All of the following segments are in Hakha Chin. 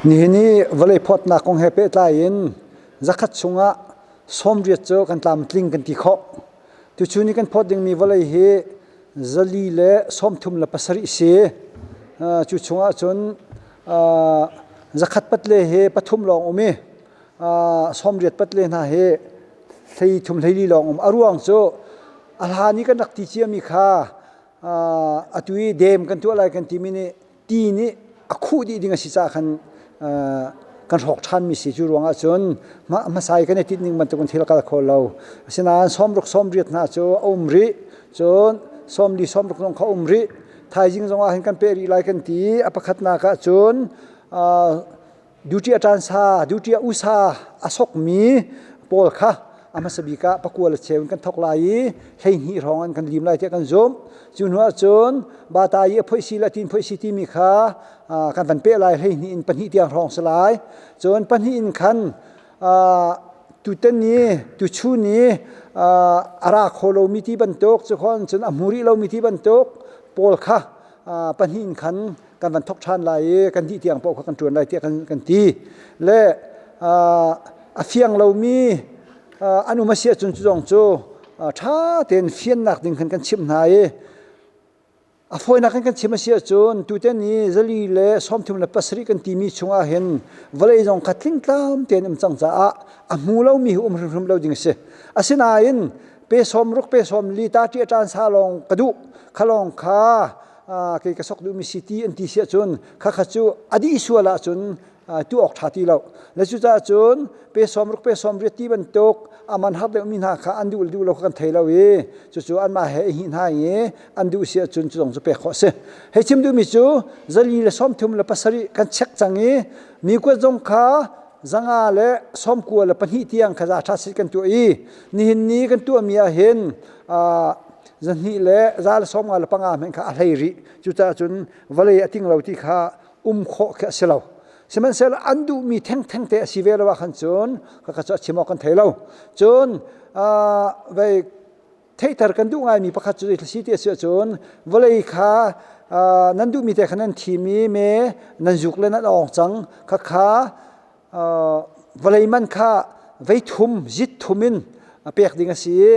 Nihin i vawlei phawtnak kong he pehtlai in zakhat chungah 80 cu kan tlamtling kan ti khawh. Tuchun i kan phawt dingmi vawlei hi 437 si. Cu chungah cun zakhat pat le hi pathum lawng um i 80 pat le hna hi 33 24 lawng um. A ruang cu a hlan i kan rak ti ciami kha atu i dem kan tuah lai kan timi nih ti nih a khuh dih ding a si caah khan kan hrawk ṭhanmi si. Cu ruangah cun hmasa i kan i tinh ning bantukin thil a kal kho lo. Asinain 60 80 hna cu a um rih. Cun 40 60 zong kha a um rih. Thaizing zongah hin kan peh rih lai kan ti. A pakhatnak ah cun Duty a ṭansa, duty a usa a sokmi pawl kha a hmasa bik ah pakua le cheu in kan thawk lai i 12 hrawng an kan lim lai tiah kan zumh. Cu hnu ahcun bata i a phoihsi le a tin phoihsi timi kha kan van peh lai 12 in 2 tiang hrawng si lai. Cun 2 in khan tutan ni tuchun i a ra kho lomi ti bantuk cu khon cun a hmu rih lomi ti bantuk pawl kha 2 in khan kan van thok ṭhan lai i kan dih tiang paoh kha kan ṭuan lai tiah kan ti. Le a fiang lomi an um a si ahcun cu zong cu ṭha tein fiannak ding khan kan chimh hna i a fawinak in kan chim a si ahcun tuten i 437 kan timi chungah hin vawlei zong kha tlingtlam tein um cang caah a hmu lomi hi um hrimhrim lo ding a si. Asinain pe 60 pe 40 ta ṭi a ṭan sa lawng ka duh kha lawng kha kei ka sok duhmi si ti an ti si ahcun khakha cu a dih sual ahcun tu awk ṭha ti lo. Le cucaah cun pe 60 pe 80 ti bantuk aman har deuhmi hna kha an duh le duh lo kha kan thei lo i cucu anmah he i hnih hna i an duh si ahcun cu zong cu pek khawh a si. Hei chim duhmi cu 437 kan check cang i mi kuat zong kha 592 tiang kha za ṭha sit kan tuah i nihin ni kan tuahmi ah hin 2 155 hmanh kha a hlei rih. Cucaah cun vawlei a ting lo ti kha um khawh khi a si lo. Sihmanhsehlaw an duhmi thengtheng te a si ve lo ah khan cun khakha cu a chim awk kan thei lo. Cun vei theihter kan duh ngaimi pakhat cu zei si ti a si ahcun vawlei kha nan duhmi te kha nan thim i me nan zuk le nan awng cang khakha Vawlei man kha vei thum, zit thum in pek ding a si i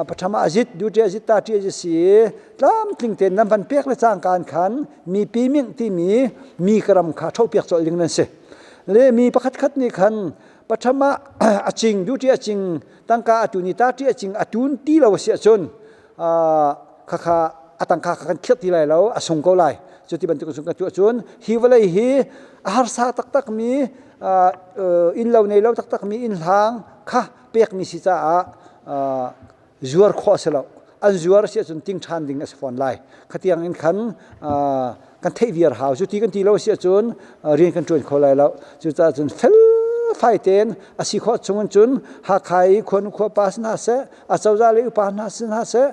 patham ah a zit, duty a zit, ta ṭi a si i tlamtling tein nan van pek le cangka in khan mipi mingh timi mi ka ram kha ṭhohpiak colh ding nan si. Le mi pakhatkhat nih khan patham ah a cing, duty a cing, tangka a tun i ta ṭi a cing, a tun ti lo a si ahcun khakha a tangka kha kan khirh ti lai lo, a sung ko lai. Cu ti bantuk cun kan tuah cun hi vawlei hi a harsa taktakmi inn lo nei lo taktakmi inn hlang kha pekmi si caah zuar khawh a si lo. An zuar si ahcun ting ṭhan ding a si fawn lai. Khatiang in khan kan theih viar hau. Cu ti kan ti lo si ahcun rian kan ṭuan kho lai lo. Cucaah cun felfai tein a si khawh chung in cun Hakha i khuanu khuapa si hna seh, acozah le upa hna si hna seh,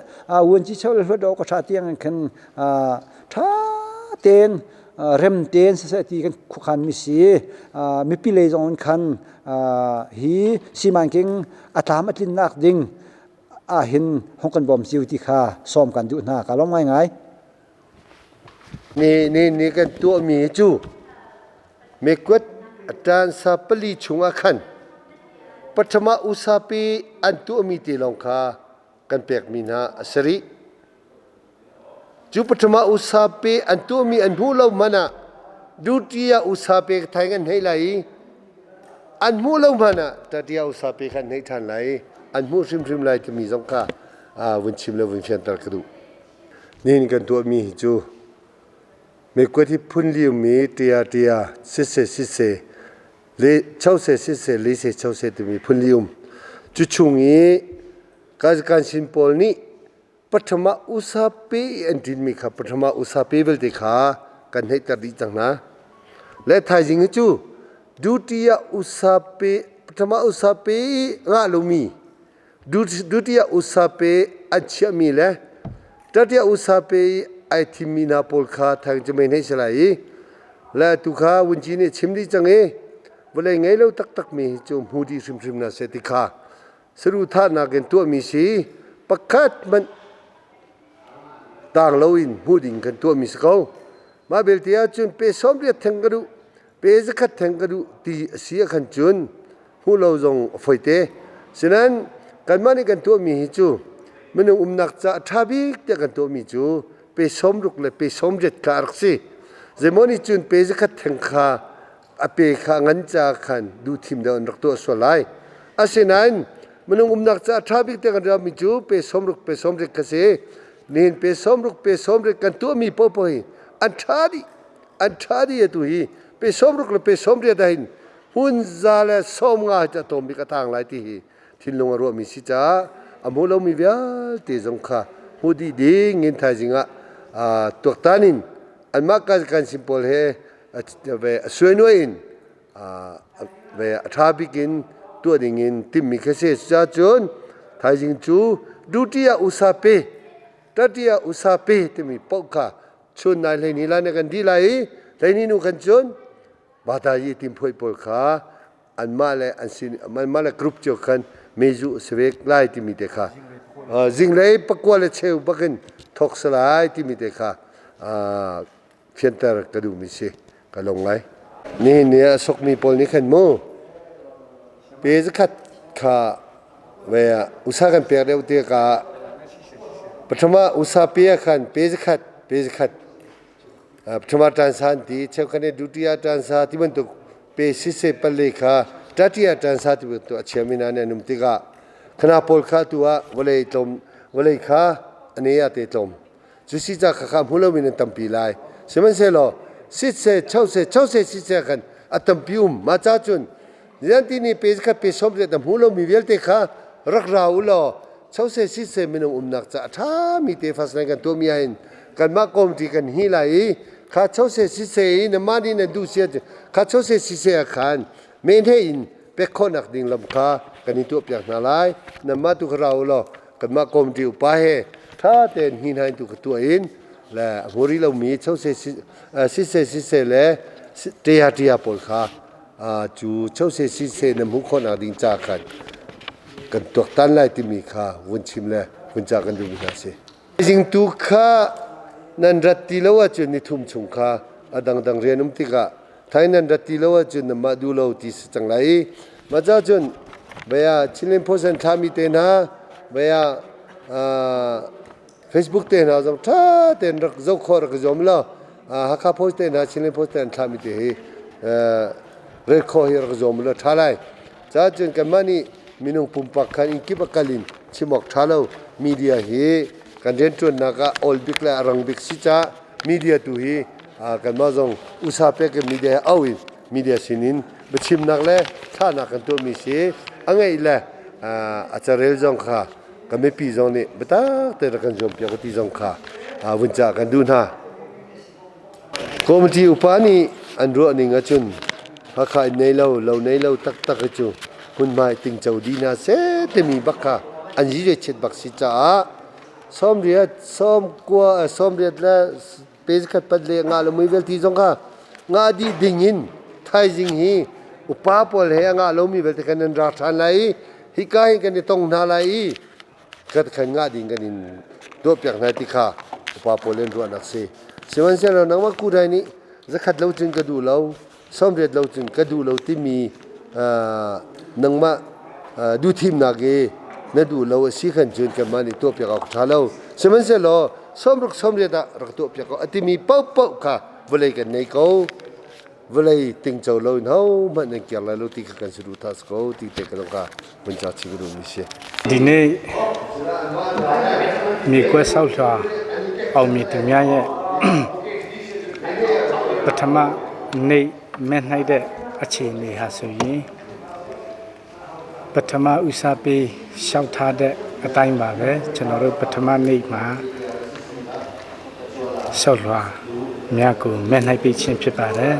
vuanci cheu le hluat awk a ṭha tiang in khan ṭha tein rem tein siseh ti kan khuakhan mi si. Mipi lei zong in khan hi simanking a tlam a tlinnak ding ahhin hong kan bawm cio ti kha sawm kan duh hna. Ka lawm ngaingai. Ni ni ni kan tuahmi cu mekuat a ṭansa pali chungah khan pathama usapi an tuahmi te lawng kha kan pekmi hna a si rih. Cu pathama usapi an tuahmi an hmuh lo hmanh ah duty ah usape thai kan hei lai i an hmuh lo hmanh ah tatia usape khan hei ṭhan lai i an hmuh hrimhrim lai timi zong kha vun chim le vun fianter ka duh. Nihin kan tuahmi hi cu mekuat hi phun liomi tia tia siseh siseh le choseh siseh le se choseh timi phun li um. Cu chung i kan sin pawl nih pathama usa pe an ṭinmi kha pathama usa pe vialte kha kan heihter dih cang hna. Le thaizing hi cu duty ah usa pe pathama usa pe ngah lomi Dutiah usape an chiahmi le tatiah usape i ai thimmi hna pawl kha thang cu mei hei si lai i le tu kha vunci nih chim dih cang i vawlei ngei lo taktakmi hi cu hmu dih hrimhrim hna seh ti kha saduhthahnak in tuahmi si pakhat hmanh tang loin hmu ding kan tuahmi si ko. Mah belte ahcun pe 80 theng ka duh. Pe zakhat theng ka duh ti a si ahkhan cun hmuh lo zong a foi te. Sinain kanmah nih kan tuahmi hi cu minung umnak ca a ṭha bik tiah kan tuahmi cu pe 60 le pe 80 kha a rak si. Zeimaw nih cun pe zakhat theng kha a pe kha ngan ca khan duhthim deuh an rak tuah sual lai. Asinain minung umnak ca a ṭha bik tiah kan ruahmi cu pe 60 pe 80 kha si. Nihin pe 60 pe 80 kan tuahmi paohpaoh hi an ṭha dih. An ṭha dih atu hi pe 60 le pe 80 ah hin hmun 150 hi a tawm bik a tang lai ti hi thinlung a ruahmi si caah a hmu lomi vialte zong kha hmu dih ding in thaizing ah tuaktan in anmah kan sin pawl he a suainuai in a ṭha bik in tuah ding in timhmi kha si. Cucaah thaizing cu duty ah usa pe, tati ah usa pe timi paoh kha chun nai 12 lai na kan dih lai i 12 nu khan cun batayi timphoi pawl kha anmah le an sin anmah le group cio khan mezu a si ve lai timi te kha zinglei pakua le cheu bakin thok salai timi te kha fianter ka duhmi si ka lung ngai nihin ni a sokmi pawl nih khan mu pe zakhat kha ve usa kan pek deuh te ka pathama usa pe khan pe zakhat pe zakhat Pthuma ṭansa an ti, cheukhat nih Dutiya ṭansa ti bantuk pe siseh pale kha Tatiya ṭansa ti bantuk a chiami hna nih an um tikah khana pawl kha tu ah vawlei tlawm vawlei kha a ne ah te tlawm. Cu si ca kha kha hmu lomi nan tampi lai. Sihmanhsehlaw sitseh choseh choseh sitseh khan a tampi um. Mah ca cun Zianti nih pe khat pe sawm riat a hmu lomi vialte kha rak ra u law choseh siseh minung umnak ca a ṭhami te fasnai kan tuahmi ahhin kanmah kawmṭi kan hi lai i kha choseh siseh i namah nih nan duh si ahcun kha choseh siseh ah khan mehneh in pek khawhnak ding lam kha kan in tuahpiak hna lai. Nanmah tu kha ra u law kanmah kawmṭi upa he ṭha tein hi hna in tu kha tuah in le a hmu rih lomi choseh siseh siseh le ṭia ṭia pawl kha cu choseh siseh na hmuh khawhnak ding ca khan kan tuaktan lai timi kha vun chim le vun ca kan duhmi hna si. Zingtu kha nan rat ti lo ahcun ni thum chung kha a dangdang rian um tikah thai nan rat ti lo ahcun nanmah duh lo ti si cang lai i mah ca cun baya Chinland Post an thlami te hna baya Facebook te hna zong ṭha tein rak zoh khawh rak i zuam law Hakha Post te hna Chinland Post te an thlahmi te hi rel khawh hi rak zuam law ṭha lai. Ca cun kanmah nih minung pumpak khan inn kip a kal in chim awk ṭha lo media hi kan rianṭuannak ah awl bik le a rang bik si caah media tu hi kanmah zong usa pek in media he au in media sinin biachimnak le thlahnak kan tuahmi si a ngeih le a carel zong kha kan mipi zong nih biatak tein rak kan zuampiak ti zong kha vun cah kan duh hna. Committee upa nih an ruah ning ahcun Hakha in nei lo, lo nei lo taktak hi cu hmunhma i tingco dih hna seh timi bak kha an ziret bak si caah 80 90 80 le pe khat pat le nga le mui vialte zong kha nga dih ding in thaizing hi upa pawl he a ngah lomi vialte kan nan ra ṭhan lai i hika hin kan i tong hna lai i kan khan ngah ding kan in tuahpiak hna ti kha upa pawl in ruahnak si. Sihmanhsehlaw nangmah kudai nih zakhat lo cun ka duh lo, 80 lo cun ka duh lo timi nangmah duhthimnak i na duh lo a si khan cun kanmah nih tuahpiak awk ṭha lo. Sihmanhsehlaw 60 80 ah rak tuahpiak ko a timi paohpaoh kha vawlei kan nei ko. Vawlei tingco lo in hohmanh nan kir lai lo ti kha kan saduhthah si ko ti te ka ka vun ca chih ka duhmi si. ဒီနေ့မြေကွက်ဆောက်လွှာအောင်မြင်သူများရဲ့ပထမနေ့မဲ့နှိုက်တဲ့အခြေအနေဟာဆိုရင်ပထမဥစားပေးလျှောက်ထားတဲ့အတိုင်းပါပဲကျွန်တော်တို့ပထမနေ့မှာဆောက်လွှာများကိုမဲ့နှိုက်ပေးခြင်းဖြစ်ပါတယ်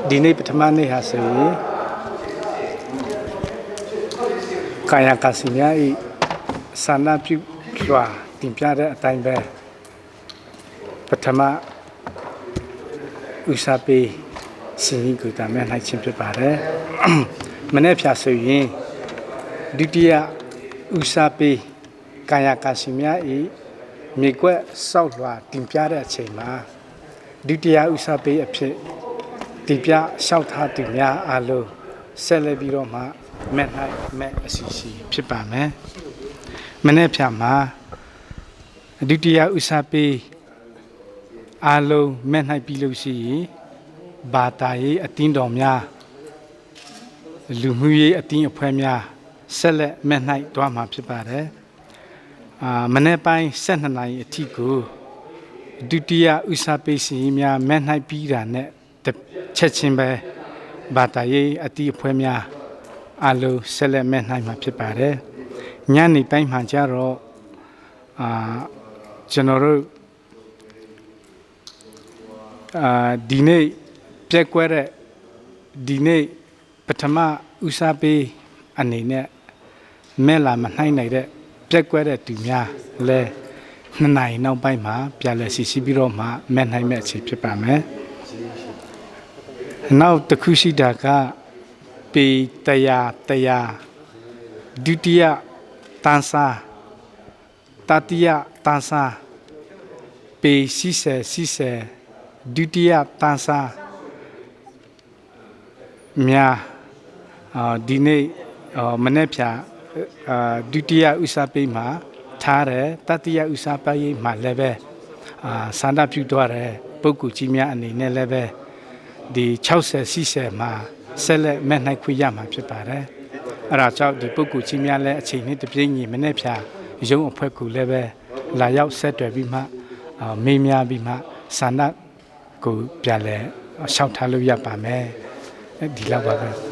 ဒီနေ့ပထမနေ့ဟာဆိုရင် ကာယကာစီများဤဆန္ဒပြုလွှာတင်ပြတဲ့အတိုင်းပဲပထမဥစားပေးရှင်ရင်ကိုတာမဲ့နိုင်ခြင်းဖြစ်ပါတယ်မနေ့ဖြာဆိုရင်ဒုတိယဥစားပေးကာယကာစီများဤမြေကွက်စောက်လွှာတင်ပြတဲ့အချိန်မှာဒုတိယဥစားပေးအဖြစ် တင်ပြလျှောက်ထားသူများအားလုံးဆက်လက်ပြီးတော့မှမဲ့၌မဲ့အစီအစီဖြစ်ပါမယ်။မနေ့ဖြန်မှာဒုတိယဥစားပေးအားလုံးမဲ့၌ပြီးလို့ရှိရင်ဘာသာရေးအတင်းတော်များလူမှုရေးအတင်းအဖွဲ့များဆက်လက်မဲ့၌တွားမှာဖြစ်ပါတယ်။အာမနေ့ပိုင်း12နာရီအထိကိုဒုတိယဥစားပေးစီရင်များမဲ့၌ပြီးတာနဲ့တစ်ချက်ချင်းပဲဘာသာရေးအတီးအဖွဲ့များအလုံးဆက်လက်မဲ့၌မှာဖြစ်ပါတယ်။ညနေပိုင်းမှာကျတော့အာကျွန်တော်တို့အာဒီနေ့ပြက်ကွက်တဲ့ဒီနေ့ပထမဥစားပေးအနေနဲ့မဲ့လာမနှိုင်းနိုင်တဲ့ပြက်ကွက်တဲ့သူများလဲနှစ်နာရီနောက်ပိုင်းမှာပြန်လည်စီစီပြီးတော့မှမဲ့နိုင်မဲ့အခြေဖြစ်ပါမယ်။နောက်တစ်ခုရှိတာကပေတရာတရာဒုတိယတန်စာတတိယတန်စာပေ80 80ဒုတိယတန်စာများအာဒီနေ့အာမနေ့ဖြာအာဒုတိယဥစားပေးမှာထားတယ်တတိယဥစားပေးမှာလည်းပဲအာဆန္ဒပြုသွားတယ်ပုဂ္ဂိုလ်ကြီးများအနေနဲ့လည်းပဲ ဒီ60 80မှာဆက်လက်မဲ့နှိုက်ခွင့်ရမှာဖြစ်ပါတယ်။အဲ့ဒါကြောင့်ဒီပုဂ္ဂိုလ်ချင်းများလည်းအချိန်နဲ့တပြေးညီမနဲ့ဖြာရုံအဖွဲ့ကူလည်းပဲလာရောက်ဆက်တွယ်ပြီးမှအာမေးမြန်းပြီးမှဆန္ဒကိုပြန်လဲရှောက်ထားလို့ရပါမယ်။ဒီလောက်ပါပဲ။